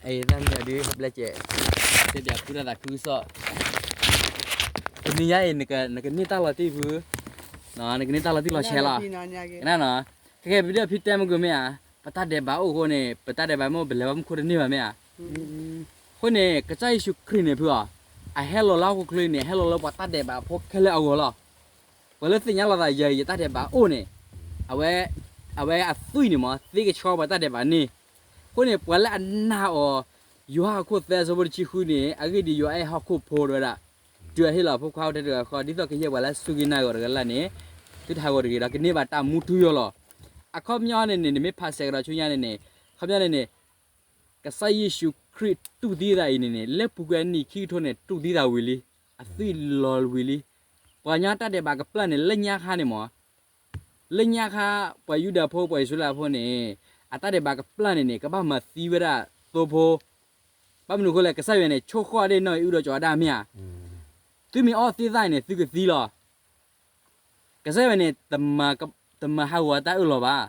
အံၤသၣ်မံယၤဒုး ဟဲဘျဲၣ်ကဲး, တဲဒၣ်ဖုတၢ်သးခုကစီၣ်, တနံၤညါအံၤ နကန့ၢ်တၢ်လီၤတံၢ်ဖု, နကန့ၢ်တၢ်လီၤတံၢ်လီၤဆဲးလီၤ, ကနၣ်နီၤ, ခဲကဲ ပဒိၣ်ဖံတဲမုၢ်ကွံာ်မ့ၢ်ဧါ, ပတၢ်ဒဲးဘးအိၣ်အဃိန့ၣ် ပတၢ်ဒဲးဘးမ့ၢ်အိၣ် ပလဲၤဘၣ်မူခိၣ်တန့ၢ်ဘၣ်မ့ၢ်ဧါ, အဃိန့ၣ် ကစၢ်ယ့ၣ်ၡူးခရံာ်န့ၣ်ဖုအီၤ, အဟဲလီၤလၢဟီၣ်ခိၣ်ချၢန့ၣ် ဟဲလီၤလၢပှၤတၢ်ဒဲးဘးဖိခဲလၢာ်အဂီၢ်လီၤ. ပှၤလၢသ့ၣ်ညါလီၤသးယၤအံၤ ယတၢ်ဒဲးဘးအိၣ်န့ၣ်, အဝဲ, အဝဲအသွံၣ်န့ၣ်မ့ၢ် သ့ကဆှီပှၤတၢ်ဒဲးဘးန့ၣ်, အဃိန့ၣ် ပှၤလၢအနာ်အီၤ, ယိၤဟၣ်အခိၣ်သၢအဆၢဖိတဆံဃုန့ၣ် အဂ့ၢ်ဒ်အံၤ ယွၤအဲၣ်ဟီၣ်ခိၣ်ဖိတဝဲဒၣ်, တုၤအဟ့ၣ်လီၤအဖိခွါအိၣ်ထဲတဂၤဃီ ဒ်သိးကယဲၢ်ပှၤလၢအစူၢ်က့ၤနာ်က့ၤအီၤတဂၤလၢ်န့ၣ်, သုတဟးဂီၤတဂ့ၤဒီး ကန့ၢ်ဘၣ်တၢ်မူထူယိာ်လီၤ. အခီပညီန့ၣ်န့ၣ် နမ့ၢ်ဖးဆဲးကဒီးဆူညါန့ၣ်န့ၣ်, အခီပညီန့ၣ်န့ၣ် ကစၢ်ယ့ၣ်ၡူးခရံာ်တူၢ်သံသးအံၤန့ၣ်န့ၣ် လၢပူၤကွံာ်အနံၣ်ခံကထိန့ၣ် တူၢ်သံသးဝံၤလံ, အသွံၣ်လီၤဝံၤလံ. ပှၤကညီတၢ်ဒဲးဘးကပျၢ်န့ၣ် လၢညါခါန့ၣ်မ့ၢ်, လၢညါခါ ပှၤယူဒၤဖိ ပှၤအံၣ်စရ့လးဖိန့ၣ် အတၢ်ဒဲးဘးကပျၢ်န့ၣ်န့ၣ် ကဘၣ်မၤသံဝဲဒၣ်သိဖိ, ဘၣ်မနုၤအဃိလဲၣ် ကစၢ်ယွၤန့ၣ် ဆိၣ်ဃီၣ်ဒၣ်နီၢ်အံၤအုၣ်ဒီးကၠီၤဒၣ်မ့ၢ်ဧါ, သုမ့ၢ်အီၣ်သံသးန့ၣ် သုကသံလီၤ. ကစၢ်ယွၤန့ၣ် တမၤဟးဂီၤအတၢ်အၢၣ်လီၤဘၣ်.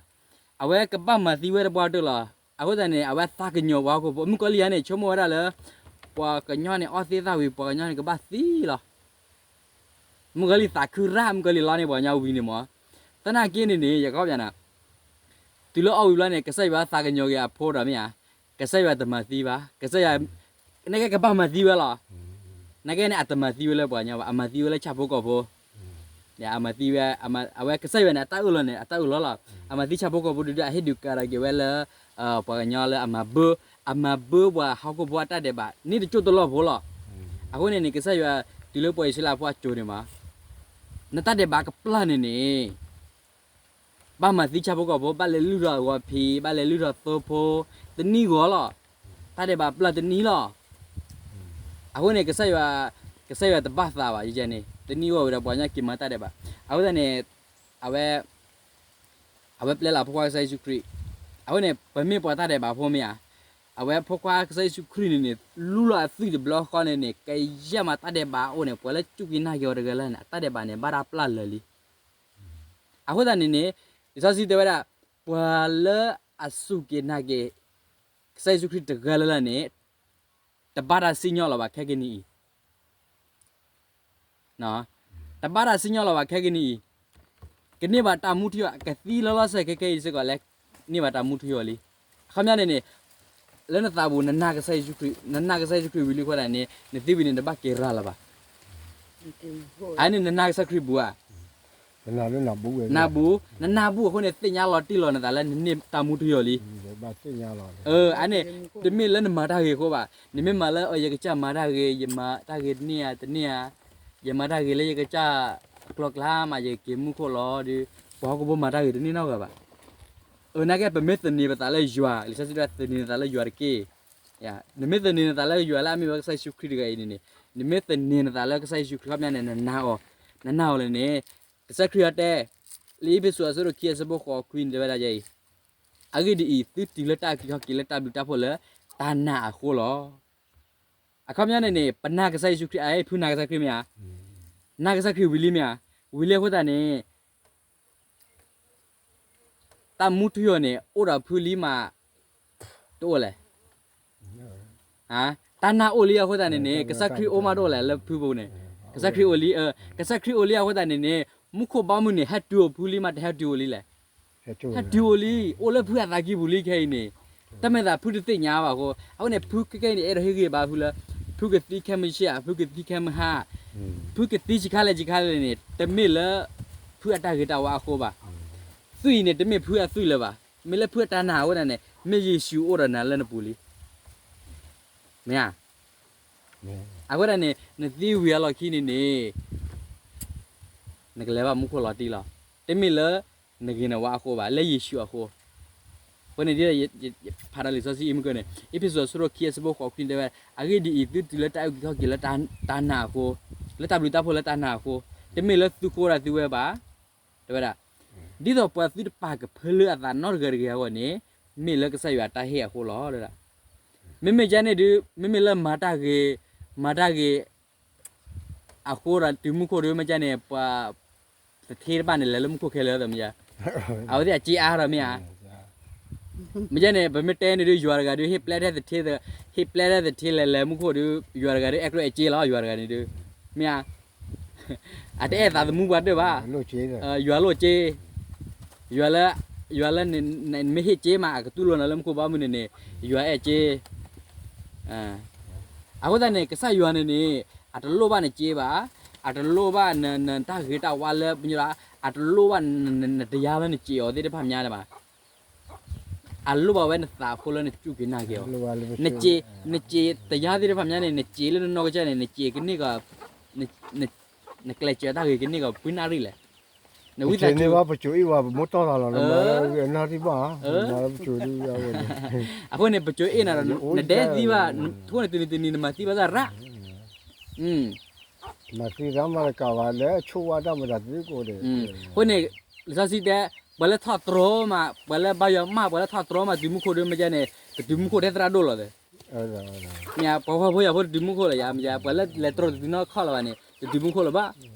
အဝဲကဘၣ်မၤသံဝဲတပှၢ်တၢၢ်လီၤ. အဃိသတးန့ၣ် အဝဲသးကညီၤပှၤဟီၣ်ခိၣ်ဖိ မုၣ်ကီၤလံၢ်ယၤန့ၣ် ဆိကမိၣ်ဝဲဒၣ်လၢ ပှၤကညီန့ၣ် အီၣ်သ့သၣ်ဝံၤ ပှၤကညီန့ၣ် ကဘၣ်သံလီၤ. မုၣ်ကီၤလံၢ်သးခုရၣ် မုၣ်ကီၤလံၢ်လီန့ၢ်ပှၤကညီဝံၤန့ၣ်မ့ၢ်, သနာ်က့န့ၣ်န့ၣ် ယကီပျးနၤ, တုၤလၢအီၣ်ဝံၤဘျီန့ၣ် ကစၢ်ယွၤသးကညီၤက့ၤအဖိဒီးမ့ၢ်ဧါ, ကစၢ်ယွၤတမၤသံဘၣ်. ကစၢ်ယွၤ နကဲကဘၣ်မၤသံဝဲလီၤ. နကဲန့ၣ် အတမၤသံဝဲလၢပှၤကညီဘၣ်, အမၤသံဝဲလၢဆၣ်ဖိကီၢ်ဖိ အမၤသံဝဲ, အဝဲကစၢ်ယွၤန့ၣ် အတၢ်အၢၣ်လီၤန့ၣ် အတၢ်အၢၣ်လီၤလီၤ. အမၤသံဆၣ်ဖိကီၢ်ဖိဒုးဒီး အဟ့ၣ်ဒုးကၤဒီးက့ၤဝဲလၢ ပှၤကညီလၢအမၤဘၢ, အမၤဘၢပှၤဟီၣ်ခိၣ်ဖိအတၢ်ဒဲးဘး န့ၣ်တကၠိၢ်တလီၢ်ဖိလီၤ. အဃိန့ၣ်န့ၣ် ကစၢ်ယွၤ တုၤလၢပှၤအံၣ်စရ့လးဖိအစိၤန့ၣ်မး, နတၢ်ဒဲးဘးကပျၢ်န့ၣ်န့ၣ် ဘၣ်မၤသံဆၣ်ဖိကီၢ်ဖိ, ဘၣ်လဲၤလုၢ်ထီၣ်အဂီၤဖံး, ဘၣ်လဲၤလုၢ်ထီၣ်သိဖိ, တနံၣ်ဂီၤလီၤ. တၢ်ဒဲးဘးပျၢ်တနံၣ်လီၤ. အဃိန့ၣ် ကစၢ်ယွၤ, ကစၢ်ယွၤတဘၣ်သးဘၣ်, ယကဲန့ၣ် တနံၣ်ဂီၤဝံၤဒီး ပှၤကညီက့ၤမၤတၢ်ဒဲးဘး. အဃိသတးန့ၣ် အဝဲ, အဝဲပျဲလီၤအဖိခွါကစၢ်ယ့ၣ်ၡူးခရံာ်. အဃိန့ၣ် ပမ့ၢ်ပှၤတၢ်ဒဲးဘးဖိမ့ၢ်ဧါ, အဝဲဖိခွါကစၢ်ယ့ၣ်ၡူးခရံာ်န့ၣ်န့ၣ် လူလီၤအသွံၣ်တဘျီဃီန့ၣ်န့ၣ် ကယဲၢ်မးတၢ်ဒဲးဘးအိၣ်န့ၣ် ပှၤလၢစူၢ်က့ၤနာ်က့ၤအီၤတဂၤလၢ်န့ၣ် အတၢ်ဒဲးဘးန့ၣ် ဘၣ်တၢ်ပျၢ်လၢာ်လံ. အဃိသတးန့ၣ်န့ၣ် လံာ်စီဆှံတဲဝဲဒၣ် ပှၤလၢအစူၢ်က့ၤနာ်က့ၤ ကစၢ်ယ့ၣ်ၡူးခရံာ်တဂၤလၢ်လၢ်န့ၣ် တဘၣ်တၢ်စံၣ်ညီၣ်လီၤဘၣ်ခဲကနံၣ်အံၤ တဘၣ်တၢ်စံၣ်ညီၣ်လီၤဘၣ်ခဲကနံၣ်အံၤ, ကန့ၢ်ဘၣ်တၢ်မူထူယိာ် ကသံလီၤလီၤဆဲးခဲခဲအံၤစ့ၢ်ကီး လဲၤန့ၢ်ဘၣ်တၢ်မူထူယိာ်လံ. အခီပညီန့ၣ်န့ၣ် လၢနသးပူၤ နနာ်ကစၢ်ယ့ၣ်ၡူးခရံာ်, နနာ်ကစၢ်ယ့ၣ်ၡူးခရံာ်ဝံၤလံအဃိသတးန့ၣ် နသံဝံၤန့ၣ် နဘၣ်က့ၤရၤလၢၤဘၣ်. အန့ၣ်နနာ်ကစၢ်ခရံာ်ဘူးဧါ, နဘူး, နနၢ်ဘူးအဃိန့ၣ် သ့ၣ်ညါလီၤတံၢ်လီၤနသးလၢနန့ၢ်တၢ်မူထူယိာ်လံ. အန့ၣ် တမ့ၢ်လၢနမၤတၢ်ဂ့ၤအဃိဘၣ်. နမ့ၢ်မၤလၢ အ ယကစၢ်မၤတၢ်ဂ့ၤ, ယမၤတၢ်ဂ့ၤတန့ၢ်ဧါ, တန့ၢ်ဧါ, ယမၤတၢ်ဂ့ၤလၢယကစၢ်အကျိၤအကျဲမး ယက့ၤမူခိၣ်လီၤဒီး ပှၤဟီၣ်ခိၣ်ဖိမၤတၢ်ဂ့ၤတန့ၢ်နီတဂၤဘၣ်. အနာ်က့ ပမ့ၢ်သန့ၤပသးလၢယွၤ, လံာ်စီဆှံတဲ သန့ၤနသးလၢယွၤတက့ၢ်. နမ့ၢ်သန့ၤနသးလၢယွၤလၢအမ့ၢ်ဝဲကစၢ်ယ့ၣ်ၡူးခရံာ်တဂၤအံၤန့ၣ်န့ၣ်, နမ့ၢ်သန့ၤနသးလၢကစၢ်ယ့ၣ်ၡူးခရံာ်အခီပညီန့ၣ် နနာ်အီၤ, နနာ်အီၤလၢန့ၣ်, ကစၢ်ခရံာ်အတဲ, လၢအ့းဖ့းစူးအဆၢဒိၣ်ခံအဆၢဖိဃိးခွံန့ၣ် တဲဝဲဒၣ်ယဲအံၤ, အဂ့ၢ်ဒ်အံၤ သုတုၤလၢတၢ်အုၣ်က့ၤခီၣ်က့ၤလၢတၢ်ဘျုးတၢ်ဖှိၣ်လၢ တၢ်နာ်အဃိလီၤ. အခီပညီန့ၣ်န့ၣ် ပနာ်ကစၢ်ယ့ၣ်ၡူးခရံာ် အဖုနာ်ကစၢ်ခရံာ်မ့ၢ်ဧါ, နာ်ကစၢ်ခရံာ်ဝံၤလံမ့ၢ်ဧါ, ဝံၤလံအဃိသတးန့ၣ် တၢ်မူထူယိာ်န့ၣ် အိၣ်ဒီးဖုလံမး တအိၣ်လဲၣ်. တၢ်နာ်အိၣ်လံအဃိသတးန့ၣ်န့ၣ် ကစၢ်ခရံာ်အိၣ်မးတအိၣ်လဲၣ်လၢဖုပူၤန့ၣ်, ကစၢ်ခရံာ်အိၣ်လံ, ကစၢ်ခရံာ်အိၣ်လံအဃိသတးန့ၣ်န့ၣ် မူခိၣ်ဘီမုၢ်န့ၣ် ဟဲတုၤအိၣ်ဖုလံမး တဟဲတုၤအိၣ်လံလဲၣ်. ဟဲတုၤအိၣ်လံ, အိၣ်လၢဖုအသးကံၢ်ပူၤလံခဲအံၤန့ၣ်, တၢ်မဲာ်သးဖုတသ့ၣ်ညါဘၣ်အဃိ, အဃိန့ၣ် ဖုခဲခဲအံၤန့ၣ် အဲၣ်ဒိးဟ့ၣ်ဂံၢ်ဘါဖုလၢ ဖုကသံခဲမုၢ်ဆ့ၣ်ဧါ, ဖုကသံခဲမုၢ်ဟါ, ဖုကသံဆံးခါလဲၣ်ဆံးခါလဲၣ်န့ၣ် တမ့ၢ်လၢ ဖုအတၢ်ဂ့ၤတၢ်ဝါအဃိဘၣ်. သွံၣ်အံၤန့ၣ် တမ့ၢ်ဖုအသွံၣ်လၢၤဘၣ်, မ့ၢ်လၢဖုအတၢ်နာ်အဃိသတးန့ၣ် မ့ၢ်ယ့ၣ်ၡူးအိၣ်ဒီးနၤလၢနပူၤလံ. မ့ၢ်ဧါ. အဃိသတးန့ၣ် နသံဝံၤအလီၢ်ခံန့ၣ်န့ၣ် နကလဲၤဘၣ်မူခိၣ်လီၤတံၢ်လီၤ. တမ့ၢ်လၢ နဂ့ၤနဝါအဃိဘၣ်, လၢယ့ၣ်ၡူးအဃိ. အဃိန့ၣ်ဒ် ဖးဒီးလံာ်စီဆှံအံၤမုၢ်ကၢန့ၣ် အ့းဖ့းစူးအဆၢဒိၣ်ခံအဆၢဖိဃိးခွံတဲဝဲ, အဂ့ၢ်ဒ်အံၤ သုတုၤလၢတၢ်အုၣ်က့ၤခီၣ်က့ၤလၢတၢ်နာ်အဃိ, လၢတၢ်ဘျုးတၢ်ဖှိၣ်လၢတၢ်နာ်အဃိ, တမ့ၢ်လၢသုဃိဒီးသုဝဲဘၣ်, တဲဝဲဒၣ်, ဒ်သိးပှၤသုတပာ်ကဖၢလၢအသးနီတဂၤတဂ့ၤအဂီၢ်န့ၣ်, မ့ၢ်လၢကစၢ်ယွၤအတၢ်ဟ့ၣ်အဃိလီၤ. မ့မ့ၢ်ကဲန့ၣ်ဒုး မ့မ့ၢ်လၢမၤတၢ်ဂ့ၤ, မၤတၢ်ဂ့ၤ အဃိဒီးတုၤမူခိၣ်ဒုး မ့ၢ်ကဲန့ၣ် ပှၤ တထ့တဘၣ်န့ၣ် လဲၤလၢမူခိၣ်ခဲလၢာ်သ့ၣ်မ့ၢ်ဧါ, အဝဲသ့ၣ်အစ့အါဒီးမ့ၢ်ဧါ, မ့ၢ်ကဲန့ၣ် ပမ့ၢ်တဲန့ၣ်ဒုး ယွၤတဂၤဒုး ဟ့ၣ်ပျဲထဲသထ့ ဟ့ၣ်ပျဲထဲသထ့လဲၤလဲၤမူခိၣ်ဒုး ယွၤတဂၤဒုး အဲၣ်ကျိၣ်အဲၣ်စ့လီၤ ယွၤတဂၤန့ၣ်ဒုး မ့ၢ်ဧါ. အတအဲၣ်သးသမူပှၤတၢၢ်ဘၣ်, ယွၤလိၣ်စ့, ယွၤလၢ, ယွၤလၢ, နမ့ၢ်ဟ့ၣ်စ့မး အကတူၢ်လိာ်နၤလၢမူခိၣ်ဘီမုၢ်န့ၣ်န့ၣ် ယွၤအဲၣ်စ့. အဃိသတးန့ၣ် ကစၢ်ယွၤန့ၣ်န့ၣ် အတလိၣ်ဘၣ်နစ့ဘၣ်, အတလိၣ်ဘၣ်နတၢ်ဂ့ၤတၢ်ဝါလၢပညိၣ်, အတလိၣ်ဘၣ်နတရားလၢနစ့အီၤသ့ၣ်တဖၣ်မးဘၣ်. အလိၣ်ဘၣ်ဝဲနသးအဃိလၢနစူၢ်က့ၤနာ်က့ၤအီၤ. နစ့တရားသ့ၣ်တဖၣ်မးန့ၣ် နစ့လၢနနီၢ်ကစၢ်န့ၣ် နစ့ကန့ၢ်ကီး, နကျဲးစၢးတၢ်ဂ့ၤကန့ၢ်ကီးပှၤနၣ်ရံၣ်လဲၣ်. နဝံသးစူၤ, အဃိန့ၣ် ပစိၤအ့ၣ်နၤဒီး နဒဲသံဘၣ်, အဃိန့ၣ် တနံၤတနံၤ နမၤသံဘၣ်သၣ်ရၣ် မၤသံရၣ်မၤတကးဘၣ်လၢဆိၣ်ဝါတၢ်မတၤသကိးဒီး, အဃိန့ၣ် လံာ်စီဆှံတဲ, ပှၤလၢထီၣ်တြီမး, ပှၤလၢဘါယွၤမး, ပှၤလၢထီၣ်တြီမး တုၤမူခိၣ်ဒုး မ့ၢ်ကဲန့ၣ် တတုၤမူခိၣ်ထဲသရၣ်ဒိၣ်လီၤသ့. မ့ၢ်ဧါ, ပှၤဖှီၣ်ဖိယာ်ဖိတတုၤမူခိၣ်လီၤယၤ, မ့ၢ်ဧါ, ပှၤလၢလဲၤတြီတတုၤနီတခီၣ်လၢၤဘၣ်န့ၣ် တတုၤမူခိၣ်လၢၤဘၣ်.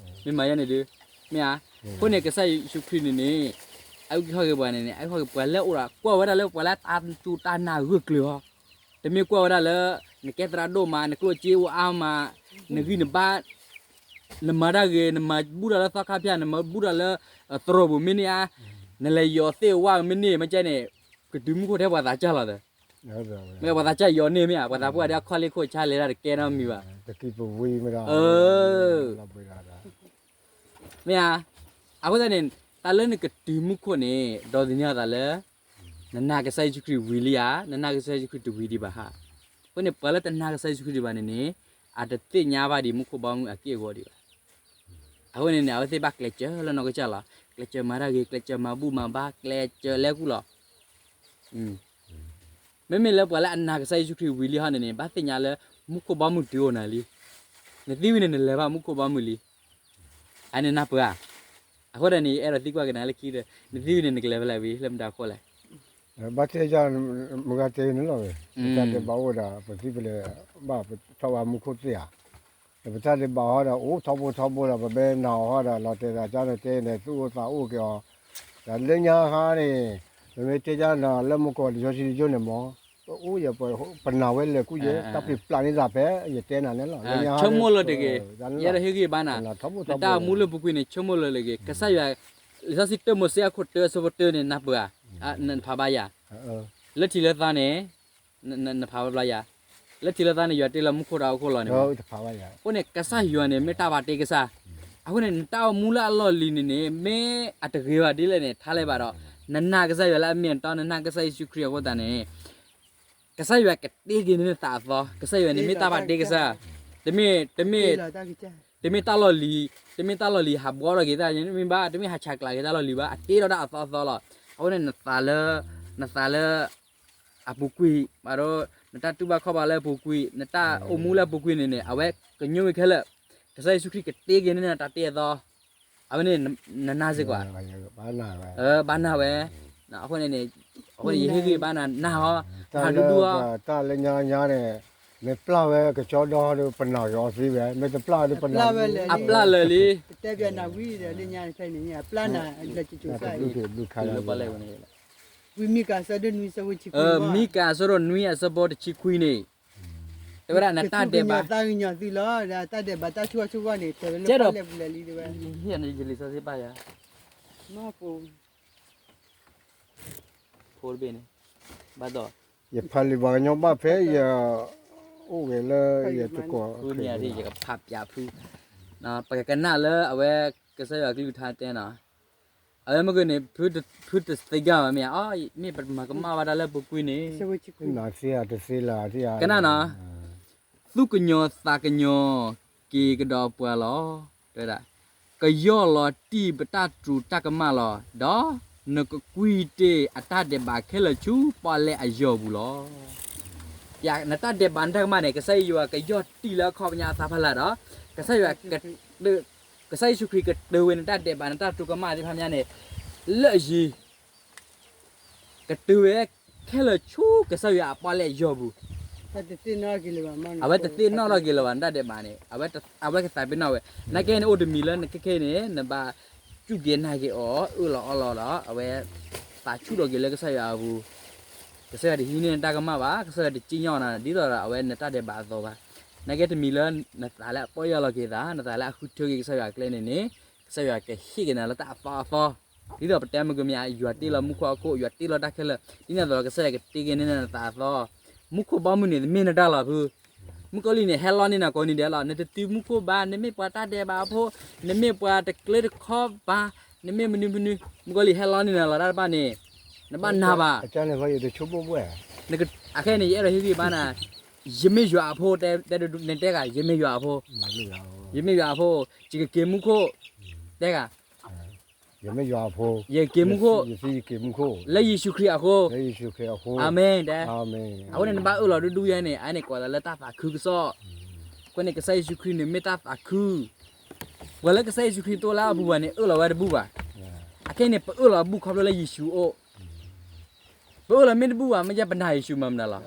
မ့ၢ်မၤယဲန့ၣ်ဒုး, မ့ၢ်ဧါ. အဃိန့ၣ် ကစၢ်ယ့ၣ်ၡူးခရံာ်န့ၣ်န့ၣ် အအုၣ်က့ၤခီၣ်က့ၤပှၤန့ၣ်န့ၣ် အအုၣ်က့ၤခီၣ်က့ၤပှၤလၢအိၣ်ဒီး ကွၢ်ဝဲဒၣ်လၢပှၤလၢတၢ်စူၢ်တၢ်နာ်ဂၢၢ်ကျၢၤဟီ, တမ့ၢ်ကွၢ်ဝဲဒၣ်လၢ နကဲသရၣ်ဒိၣ်မး, နကျိၣ်စ့အိၣ်အါမး, နဂံၢ်နဘါ, နမၤတၢ်ဂ့ၤ, နမၤဘူၣ်တၢ်လၢသီခါဖၠၣ်, နမၤဘူၣ်တၢ်လၢသရိာ်ပူၤမ့ၢ်န့ၢ်ဧါ, နလဲၤယီၤသ့ၣ်ဝါမ့ၢ်န့ၢ် မ့ၢ်ကဲန့ၣ် ကတုၤမူခိၣ်ထဲပှၤသးစၢ်လီၤသ့. မ့ၢ်ပှၤသးစၢ်ယီၤန့ၢ်မ့ၢ်ဧါ, ပှၤသးပှၢ်ဒၣ်အခီၣ်လ့ၢ်ခိၣ်ဆါလဲၤတၢ်တကဲနီတမံၤဘၣ်. မ့ၢ်ဧါ. အဃိသတးန့ၣ် တၢ်လၢနကတုၤမူခိၣ်န့ၣ် ဒီးသ့ၣ်ညါသးလၢ နနာ်ကစၢ်ယ့ၣ်ၡူးခရံာ်ဝံၤလံဧါ, နနာ်ကစၢ်ယ့ၣ်ၡူးခရံာ်တဝံၤဒံးဘၣ်ဧါ. အဃိန့ၣ် ပှၤလၢတနာ်ကစၢ်ယ့ၣ်ၡူးခရံာ်ဘၣ်န့ၣ်န့ၣ် အတသ့ၣ်ညါဘၣ်ဒံးမူခိၣ်ဘီမုၢ်အက့ၢ်အဂီၤဒံးဘၣ်. အဃိန့ၣ်န့ၣ် အဝဲသ့ၣ်ဘၣ်ကျဲးစၢးလၢနီၢ်ကစၢ်လီၤ. ကျဲးစၢးမၤတၢ်ဂ့ၤ, ကျဲးစၢးမၤဘူၣ်မၤဘါ, ကျဲးစၢးလဲၤကူၣ်လီၤ. မ့မ့ၢ်လၢပှၤလၢအနာ်ကစၢ်ယ့ၣ်ၡူးခရံာ်ဝံၤလံဟီန့ၣ်န့ၣ် ဘၣ်သ့ၣ်ညါလၢ မူခိၣ်ဘီမုၢ်တုၤအိၣ်နၤလံ. နသံဝံၤန့ၣ် နလဲၤဘၣ်မူခိၣ်ဘီမုၢ်လံ. အန့ၣ်နၢ်ပၢၢ်ဧါ. အဃိဒၣ်န့ၣ် ယအဲၣ်ဒိးသံကွၢ်က့ၤနၤလၢခံဒီး နသံဝံၤန့ၣ် နကလဲၤဖဲလဲၣ်ဝံၤ လၢမတၤအဃိလဲၣ်. ဘၣ်တဲယၤ, မုၢ်ဂၤတဲန့ၣ်လီၤဝဲ, ပတၢ်ဒဲးဘးအိၣ်ဝဲဒၣ် ပသံပလဲၤဘၣ် ပထီၣ်ဘၣ်မူခိၣ်သ့ဧါ. ပတၢ်ဒဲးဘးဟီဒီး အိၣ်ထီဘိထီဘိဒီး ပဘဲနၤအီၤဟီဒီး လီၤတဲာ်သးကၢ်န့ၣ်တဲန့ၣ် သူၣ်အိၣ်သးအိၣ်က့ၤအီၤ, ဒီးလၢညါခါန့ၣ် ပမ့ၢ်တဲကၢ်နၤလၢမူကီၢ်လံာ်စီဆှံတကၠိန့ၣ်မ့ၢ် ပအိၣ်ယဲၢ် ပနာ်ဝဲလဲၤကူၣ်ယဲၢ် တၢ်ပျံၤပျါန့ၢ်သးဖဲ ယတဲနၤန့ၣ်လီၤ. လၢညါခါန့ၣ် ဆိကမိၣ်လၢတဂ့ၤ, ယအဲၣ်ဒိးဟ့ၣ်ဂံၢ်ဘါနၤ, နတၢ်အိၣ်မူလၢပူၤကွံာ်န့ၣ် ဆိကမိၣ်လၢတဂ့ၤ, ကစၢ်ယွၤ, လံာ်စီဆှံတၢမိၤၡ့အခိၣ်တၢအဆၢဖိတၢန့ၣ် နၢ်ပၢၢ်ဧါ, နဖးဘၣ်ယၤ, လၢထံးလၢသီန့ၣ် နဖးဘၣ်ဘျီယၤ, လၢထံးလၢသီန့ၣ် ယွၤတ့လီၤမူခိၣ်တၢ်အိၣ်ခိၣ်လီၤန့ၣ်, အဃိန့ၣ် ကစၢ်ယွၤန့ၣ် မ့ၢ်တၢ်ဘၣ်တ့ကစၢ်, အဃိန့ၣ် နတၢ်အိၣ်မူလၢအလီၢ်လံၤန့ၣ်န့ၣ် မ့ၢ်အတဂ့ၤဘၣ်ဒ်လဲၣ်န့ၣ် ထါလၢၤဘၣ်ဒီး နနာ်ကစၢ်ယွၤလၢအမ့ၢ်အတီ နနာ်ကစၢ်ယ့ၣ်ၡူးခရံာ်အဃိသတးန့ၣ် ကစၢ်ယွၤကတ့က့ၤန့ၢ်နသးအသီ, ကစၢ်ယွၤန့ၣ်မ့ၢ်တၢ်ဘၣ်တ့ကစၢ်, တမ့ၢ်, တမ့ၢ်, တမ့ၢ်တၢ်လီၢ်လံၤ, တမ့ၢ်တၢ်လီၢ်လံၤဟးဘှီထီၣ်က့ၤတၢ်န့ၣ်မ့ၢ်ဘၣ်, တမ့ၢ်ဟးဆးကျးက့ၤတၢ်လီၢ်လံၤဘၣ်, အတ့ထီၣ်ဒၣ်အသီအသီလီၤ. အဃိန့ၣ် နသးလၢ, နသးလၢ အပူၤကွံာ်, ဘၣ်ဒီး နတၢ်တူၢ်ဘၣ်ခီၣ်ဘၣ်လၢအပူၤကွံာ်, နတၢ်အိၣ်မူလၢအပူၤကွံာ်န့ၣ်န့ၣ် အဝဲကညိဝံၤခဲလၢာ်, ကစၢ်ယ့ၣ်ၡူးခရံာ�းကတ့က့ၤန့ၢ်နတၢ်တ့အသီ, အဝဲန့ၣ် နနာ်စ့ၢ်ကီး, ဘၣ်နာ်ဝဲ, အဃိန့ၣ်န့ၣ်, အဃိန့ၣ် ယဟ့ၣ်ဂံၢ်ဘါနၤ နၢ်ဟီ, နဟးဒူဒူအီၤ, တၢ်လၢညါညါန့ၣ်, မ့ၢ်ပျၢ်ဝဲကစီဒီဒီး ပနာ်က့ၤအီၤသ့ဝဲ, မ့ၢ်တပျၢ်ဒီးပနာ်, အပျၢ်လၢာ်လံ, မ့ၢ်ကစၢ်ယွၤကတဲဘၣ်နၤဝံၤဒီးလၢညါန့ၣ်, မ့ၢ်အပျၢ်နၤလၢကကၠိၤကါအံၤ, ဝံၤမံကၤအဆၢဒိၣ်နွံအဆၢဖိတဆံခွံ, မံကၤအဆၢဒိၣ်နွံအဆၢဖိတဆံခွံန့ၣ်, တဲဝဲဒၣ်နတၢ်ဒဲးဘး, သးကညီၤသုလီၤ, တၢ်ဒဲးဘးတၢ်ဆိၣ်ဂ့ၤဆိၣ်ဝါန့ၣ် တဲဝဲလၢပှၤလဲၣ်ပူၤလဲၣ်လံတဲဝဲ, ယလံာ်စီဆှံဘၣ်ယၤ, မၢ်ပိ ဘၣ်ဒီး, ယဖးလံာ်ပှၤကညီဘၣ်ဖဲယအိၣ်ဂဲၤလၢယတကိး, ဖုန့ၣ်ယကဖးပၠးဖု, ပကကနၣ်လၢအဝဲကစၢ်ယွၤကလုၢ်ကထါတဲနီၤ, အဝဲမ့ၢ်ဂ့ၤန့ၣ်, ဖုတသ့ၣ်ညါဘၣ်မ့ၢ်ဧါ, မ့ၢ်ပမၤကမၣ်ဝဲဒၣ်လၢပူၤကွံာ်န့ၣ်, ကနၣ်နီၤ, သူၣ်ကညီၤသးကညီၤက့ၤကဒီးပှၤလီၤ. တဲဝဲဒၣ်, ကယီၢ်လီၤတံၢ်ပတၢ်တြူးတၢ်ကမၣ်လီၤ. ဒီးနကကွံာ်တ့ၢ်အတၢ်ဒဲးဘးခဲလၢာ်ဆူပီၣ်လဲၣ်အယီၢ်ပူၤလီၤ. ယၤ နတၢ်ဒဲးဘးနတၢ်ကမၣ်န့ၣ် ကစၢ်ယွၤကယီၢ်တံၢ်လၢအခီပညီအသးဖးလၢ်ဒီး, ကစၢ်ယွၤ ကစၢ်ယ့ၣ်ၡူးခရံာ်ကတၢၢ်ဝဲနတၢ်ဒဲးဘးနတၢ်တြူးကမၣ်သ့ၣ်တဖၣ်ညါန့ၣ်, လၢအယံၤ ကတၢၢ်ဝဲခဲလၢာ်ဆူကစၢ်ယွၤအပီၣ်လဲၣ်ယီၢ်ပူၤ, အဝဲတသ့ၣ်နီၣ်ထီၣ်က့ၤလၢၤဘၣ်နတၢ်ဒဲးဘးန့ၣ်, အဝဲကသးပ့ၤနီၣ်ဝဲ, နာ်က့န့ၣ်အိၣ်တမံၤလၢနခဲခဲအံၤန့ၣ် နဘၣ်စူၢ်က့ၤနာ်က့ၤအီၤ အၢၣ်လီၤအီလီၤဒီး အဝဲသးဆူၣ်ထီၣ်က့ၤလၢကစၢ်ယွၤအပူၤ, ကစၢ်ယွၤတဟံးန့ၢ်နတၢ်ကမၣ်ဘၣ်, ကစၢ်ယွၤတစံၣ်ညီၣ်နၤ ဒ်သိးဒီးအဝဲနတၢ်ဒဲးဘးအသိးဘၣ်. နာ်က့တမံၤလၢ နသးလၢအပီၢ်ယၢ်လီၤက့ၤသး, နသးလၢအဃုထၢက့ၤကစၢ်ယွၤအကျဲန့ၣ်န့ၣ်, ကစၢ်ယွၤကဟ့ၣ်က့ၤနၤလၢတၢ်အသီအသီ, ဒ်သိးပတဲမုၢ်ကမၠါ ယွၤတ့လီၤမူခိၣ်ဟီၣ်ခိၣ်, ယွၤတ့လီၤတၢ်ခဲလၢာ်, ဒ်န့ၣ်အသိးဒီးကစၢ်ယွၤကတ့က့ၤန့ၢ်နၤနသးအသီ. မူခိၣ်ဘီမုၢ်န့ၣ် တမ့ၢ်နတၢ်လီၤဖု မုၣ်ကီၤလံၢ်န့ၣ် ဟဲလီန့ၢ်နၤကိးနံၤဒဲးလီၤ. နတတုၤမူခိၣ်ဘၣ်, နမ့ၢ်ပှၤတၢ်ဒဲးဘးဖိ, နမ့ၢ်ပှၤတကျၢတခီဘၣ်, နမ့ၢ်မနုၤမနုၤ, မုၣ်ကီၤလံၢ်ဟဲလီန့ၢ်နၤလီၤတၢ်တဖၣ်န့ၣ်, နဘၣ်နၢ်ဘၣ်. အခဲန့ၣ် ယအဲၣ်ဒိးဟ့ၣ်ဂံၢ်ဘါနၤ, ယမ့ၢ်ယွၤအဖိ, တဲနတဲဂၤ, ယမ့ၢ်ယွၤအဖိ, ယမ့ၢ်ယွၤအဖိ, ယကက့ၤမူခိၣ်, တဲဂၤ ယမ့ၢ်ယွၤအဖိ, ယက့ၤမူခိၣ်, လၢယ့ၣ်ၡူးခရံာ်အဃိ, အၤမ့ၣ်, တဲ. အဃိန့ၣ် နဘၣ်အၢၣ်လီၤဒူဒူယဲန့ၣ်, အန့ၣ်ကိးသးလၢတၢ်သးခုကစီၣ်, အဃိန့ၣ် ကစၢ်ယ့ၣ်ၡူးခရံာ်န့ၣ်မ့ၢ်တၢ်သးခု, ပှၤလၢကစၢ်ယ့ၣ်ၡူးခရံာ်တိလၢအပူၤဘၣ်န့ၣ် အၢၣ်လီၤဝဲတဘူၣ်ဘၣ်. အခဲန့ၣ် ပအၢၣ်လီၤဘူၣ်ခီဖျိလၢယ့ၣ်ၡူးအိၣ် ပအၢၣ်လီၤမ့ၢ်တဘူၣ်ဘၣ်, မ့ၢ်ယဲပနာ်ယ့ၣ်ၡူးမၤမနုၤလီ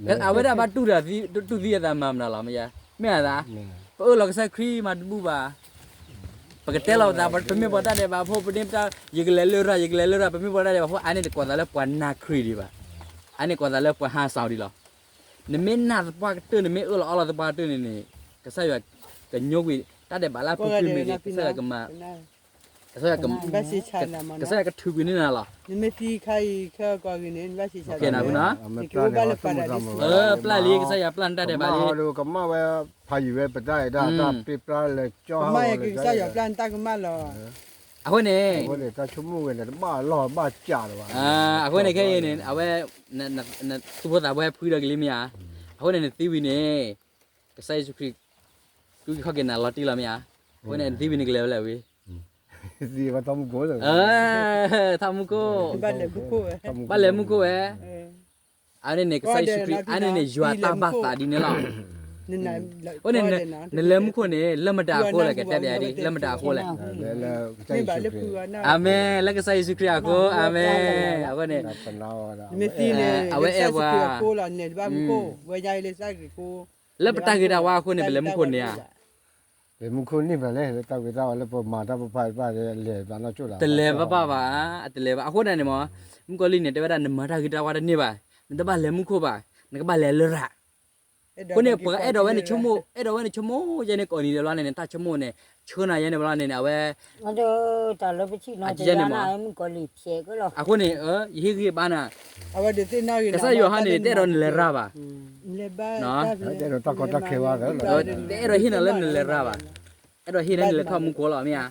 ၤ. အဝဲဒၣ်ဘၣ်တူၢ်သံအသးမၤမနုၤလီၤ, မ့ၢ်ဧါ, ပအၢၣ်လီၤကစၢ်ခရံာ်မၤတဘူၣ်ဘၣ်. ပကတဲလီၤပသး ပမ့ၢ်ပှၤတၢ်ဒဲးဘးဖိ, ပန့ၢ်ပတၢ်, ယကလဲၤလၢရၤ, ယကလဲၤလၢရၤ, ပမ့ၢ်ပှၤတၢ်ဒဲးဘးဖိ, အန့ၣ်တကိးသးလၢပှၤနာ်ခရံာ်ဒံးဘၣ်. အန့ၣ်ကိးသးလၢပှၤဟးစးဒံးလီၤ. နမ့ၢ်နာ်သပှၢ်ကတၢၢ်, နမ့ၢ်အၢၣ်လီၤအီလီၤသပှၢ်ကတၢၢ်န့ၣ်န့ၣ်, ကစၢ်ယွၤကညိကွံာ်တၢ်ဒဲးဘးလၢအပူၤကွံာ်မ့ၢ်ဂ့ၤ, ကစၢ်ယွၤကမၤ ကစၢ်ယွၤကထုးကွံာ်န့ၢ်နၤလီၤ. နမ့ၢ်သံခါအံၤခဲကီၢ်ဂ့ၤန့ၣ် နဘၣ်ဆံးဆါနၤမးနီၤ, ပျၢ်လံကစၢ်ယွၤပျၢ်နတၢ်ဒဲးဘးလံ, ကမၣ်ဝဲဖးယံာ်ဝဲပတၢ်အဲၣ်တၢ် တၢ်ပ့ပျၢ်လဲၤကၠီဟးဂီၤလၢကစၢ်ယွၤပျၢ်နတၢ်ကမၣ်လီၤ. အဃိန့ၣ် တၢ်ဆိကမိၣ်ဝဲန့ၣ် တဘၣ်လီၢ်ဘၣ်စးလၢၤဘၣ်. အဃိန့ၣ်ခဲအံၤန့ၣ် အဝဲ သူၣ်ဖိသးဖိဟဲဖှံဒီးကလံမ့ၢ်ဧါ. အဃိန့ၣ် နသံဝံၤန့ၣ် ကစၢ်ယ့ၣ်ၡူးခရံာ် ကခီၣ်က့ၤနၤလီၤတံၢ်လီၤမ့ၢ်ဧါ. အဃိန့ၣ် နသံဝံၤန့ၣ်ကလဲၤဝဲလဲၣ်ဝံၤ, ထီၣ်မူခိၣ်ဝဲ, ဘၣ်လဲၤမူခိၣ်ဝဲ, အန့ၣ်န့ၣ် ကစၢ်ယ့ၣ်ၡူးခရံာ် အန့ၣ်န့ၣ် ယွၤတၢ်ဘၣ်သးဒ်န့ၣ်လီၤ. အဃိန့ၣ် နလဲၤမူခိၣ်န့ၣ် လၢမတၤအဃိလဲၣ်, ကတဲပျးဒ် လၢမတၤအဃိလဲၣ်. အၤမ့ၣ်, လၢကစၢ်ယ့ၣ်ၡူးခရံာ်အဃိ, အၤမ့ၣ်. အဃိန့ၣ် အဝဲအဲၣ်ပှၤ လၢပတၢ်ဂ့ၤတၢ်ဝါအဃိန့ၣ် ပလဲၤမူခိၣ်န့ၣ်ဧါ. လဲၤမူခိၣ်န့ၢ်ဘၣ်လဲၣ်, လၢတၢ်ဂ့ၤတၢ်ဝါလၢပမၤတၢ်ပဖးတဖၣ် လဲၤဘၣ်နီၢ်ကၠိလီၤ, တလဲၤဘၣ်ဘၣ်ဘၣ်, အတလဲၤဘၣ်. အဃိန့ၣ်န့ၣ်မ့ၢ် မုၣ်ကီၤလံၢ်န့ၣ် တဲဝဲဒၣ် နမၤတၢ်ဂ့ၤတၢ်ဝါတန့ၢ်ဘၣ်, နတဘၣ်လဲၤမူခိၣ်ဘၣ်, နကဘၣ်လဲၤလၢရၤ. အဃိန့ၣ် ပှၤအဲၣ်ဒိးဝဲန့ၣ်ဆိကမိၣ်, အဲၣ်ဒိးဝဲန့ၣ်ဆိကမိၣ်ယဲန့ၣ် ကိးနံၤဒဲးဘျီန့ၣ်န့ၣ် တၢ်ဆိကမိၣ်န့ၣ် ဆှၢနၤယဲန့ၣ်ဘျီန့ၣ်န့ၣ် အဝဲ တၢ်လၢပထံၣ်နီၤ အယဲန့ၣ်မ့ၢ် မုၣ်ကီၤလံၢ်ဖျဲးကလီၤ. အဃိန့ၣ် ယဟ့ၣ်ဂံၢ်ဘါနၤ, ကစၢ်ယွၤဟီန့ၣ် တအဲၣ်ဒိးနလဲၤရၤဘၣ်, တအဲၣ်ဒိးဟ့ၣ်နၤလၢနလဲၤရၤဘၣ်, အဲၣ်ဒိးဟ့ၣ်နၤလၢနလဲၤထီၣ်မူခိၣ်လီၤ မ့ၢ်ဧါ.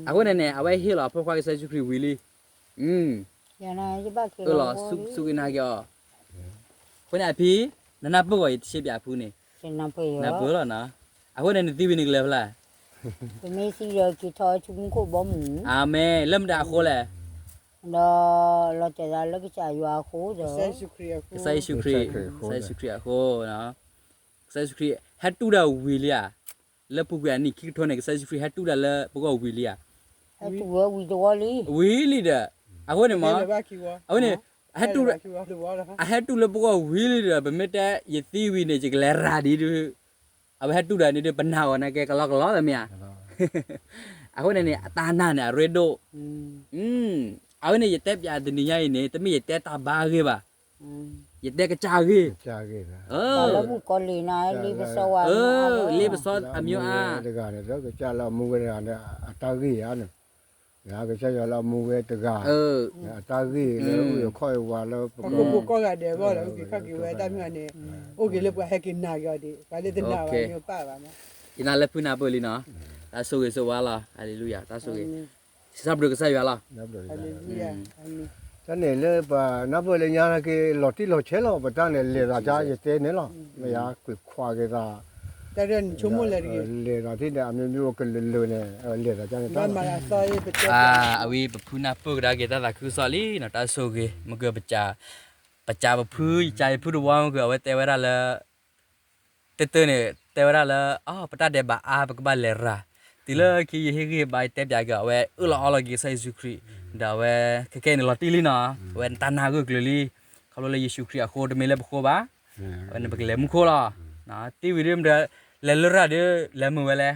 အဃိန့ၣ်န့ၣ် အဝဲဟ့ၣ်လီၤအဖိခွါကစၢ်ယ့ၣ်ၡူးခရံာ်ဝံၤလံ, အၢၣ်လီၤစူၢ်က့ၤနာ်က့ၤအီၤ. အဃိန့ၣ်အဖံ, နနၢ်ပၢၢ်ဂီၤယတရှဲပၠးအဖုန့ၣ်, နၢ်ပၢၢ်လီၤနီၤ. အဃိန့ၣ် နသံဝံၤန့ၣ်ကလဲၤဖဲလဲၣ်, ပမ့ၢ်သံဒီးက့ၤထီၣ်ဆူမူခိၣ်ဘီမုၢ်, အၤမ့ၣ်, လၢမတၤအဃိလဲၣ်, ဒီးလီၤတဲာ်သးလၢကစၢ်ယွၤအဃိဒီး ကစၢ်ယ့ၣ်ၡူးခရံာ်အဃိ, ကစၢ်ယ့ၣ်ၡူးခရံာ်အဃိ, ကစၢ်ယ့ၣ်ၡူးခရံာ်ဟဲတူၢ်ဒၣ်ဝံၤလံဧါ. လၢပူၤကွံာ်အနံၣ်ခံကထိန့ၣ် ကစၢ်ယ့ၣ်ၡူးခရံာ်ဟဲတူၢ်ဒၣ်လၢပဂီၢ်ဝံၤလံဧါ. ဟဲတူၢ်ဝဲဝံၤတဝီလံ, ဝံၤလံဒီး, အဃိန့ၣ်မ့ၢ်, အဃိန့ၣ်, အဟဲတူၢ်လၢပဂီၢ်ဝံၤလံဒီး ပမ့ၢ်တဲယသံဝံၤန့ၣ် ယကလဲၤရၤဒ်ဒုး, အဝဲဟဲတူၢ်ဒၣ်န့ၣ်ဒုး ပနာ်အီၤနာ်က့ကလီကလီလီၤမ့ၢ်ဧါ. အဃိန့ၣ်န့ၣ် အတၢ်နာ်န့ၣ် အရ့ဒိၣ်, အဝဲန့ၣ် ယတဲပၠးတနံၤညါအံၤန့ၣ် တမ့ၢ်ယတဲတၢ်ဘါအဂ့ၢ်ဘၣ်, ယတဲကစၢ်အဂ့ၢ်, လ့ပစီအမျိုးအါ, တဂၤန့ၣ် ကစၢ်လၢအမူဝဲတဂၤန့ၣ် အတၢ်ဂ့ၢ်ဧါန့ၣ်, ကစၢ်ယွၤလၢအမူဝဲတဂၤ, အတၢ်ဂ့ၢ်လၢအအိၣ်ဂၢၢ်ခီၣ်ဂၢၢ်ဝါလၢပကီၢ်, ယနာ်လၢဖုနၢ်ပၢၢ်လံနီၤ, တၢ်ဆိၣ်ဂ့ၤဆိၣ်ဝါလီၤ, ဟါလ့လူယၤ, တၢ်ဆိၣ်ဂ့ၤ, စံးဘျုးကစၢ်ယွၤလီၤ. တၢ်န့ၣ်လၢပနၢ်ပၢၢ်လၢညါက့ၤလီၤတံၢ်လီၤဆဲးလီၤ, ပတၢ်န့ၣ်လဲၤသးယတဲန့ၣ်လီၤ, မ့ၢ်ယကွံာ်ခွါက့ၤသး, လဲၤသးထံၣ်န့ၣ် အမျိုးမျိုးကလုာ်ကလုာ်န့ၣ်, လဲၤသးန့ၣ်တၢ်, အဝဲပဖုနၢ်ပၢၢ်ကဒါက့ၤတၢ်သးခုကစီၣ်လံနီၤ, တၢ်ဆိၣ်ဂ့ၤ, မ့ၢ်က ပစၢ်ပဖု, ယစၢ်ယဖုတဝီမ့ၢ်က အဝဲတဲဝဲဒၣ်လၢ တၢ်တၢ်န့ၣ် တဲဝဲဒၣ်လၢ အ ပတၢ်ဒဲးဘးအါ ပကဘၣ်လဲၤရၤ, တုၤလၢခံယဟ့ၣ်ဂံၢ်ဟ့ၣ်ဘါ ယတဲပၠးက့ၤ အဝဲအၢၣ်လီၤအီလီၤက့ၤကစၢ်ယ့ၣ်ၡူးခရံာ်, ဒီးအဝဲခဲကဲအံၤန့ၣ်လီၤတံၢ်လံနီၤ, အဝဲနတၢ်နာ်ဂၢၢ်ကျၢၤလံ, ခီဖျိလၢယ့ၣ်ၡူးခရံာ်အဃိ တမ့ၢ်လၢပဃိဘၣ်, အဝဲန့ၣ်ပကလဲၤမူခိၣ်လီၤ, တံၢ်ဝံၤဒ်မတၤ လဲၤလၢရၤဒီး လဲၤမုာ်ဝဲလဲၣ်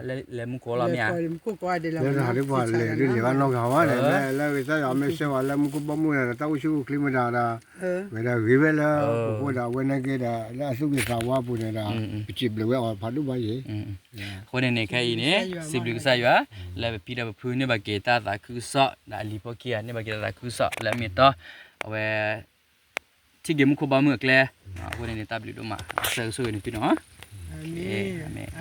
လဲၤမူခိၣ်လီၤမ့ၢ်ဧါ, လၢတၢ်ဒ်ပှၤလဲၤဒ်လဲၤဘၣ်နီတဂၤဘၣ်န့ၣ် လၢကစၢ်ယွၤမ့ၢ်ဆှၢဝဲလၢမူခိၣ်ဘီမုၢ်ဒီး တၢ်အိၣ်ဆူၣ်အိၣ်ချ့မတၤဒီး ဝဲဒၣ်ဂ့ၤဝဲလၢပဃိဒီး အဝဲန့ၣ်က့ဒီး လၢအသူၣ်ဂ့ၤသးဝါအပူၤန့ၣ်ဒီး ပစံးဘျုးဝဲအီၤဖးဒိၣ်ဘၣ်ယံၤ အဃိန့ၣ်န့ၣ် ခဲအံၤန့ၣ် စံးဘျုးကစၢ်ယွၤ လၢပဖံဒီးပဖုန့ၢ်ဘၣ်က့ၤတၢ်သးခုကစီၣ် ဒီးအလံၤဖိခံဂၤန့ၢ်ဘၣ်က့ၤတၢ်သးခုကစီၣ် လၢအမ့ၢ်တီ အဝဲ ထံၣ်က့ၤမူခိၣ်ဘီမုၢ်အကျဲ အဃိန့ၣ်န့ၣ် တၢ်ဘျုးဒိၣ်မး ကစၢ်ယွၤဆိၣ်ဂ့ၤန့ၢ်သုနီၤ, အၤမ့ၣ်.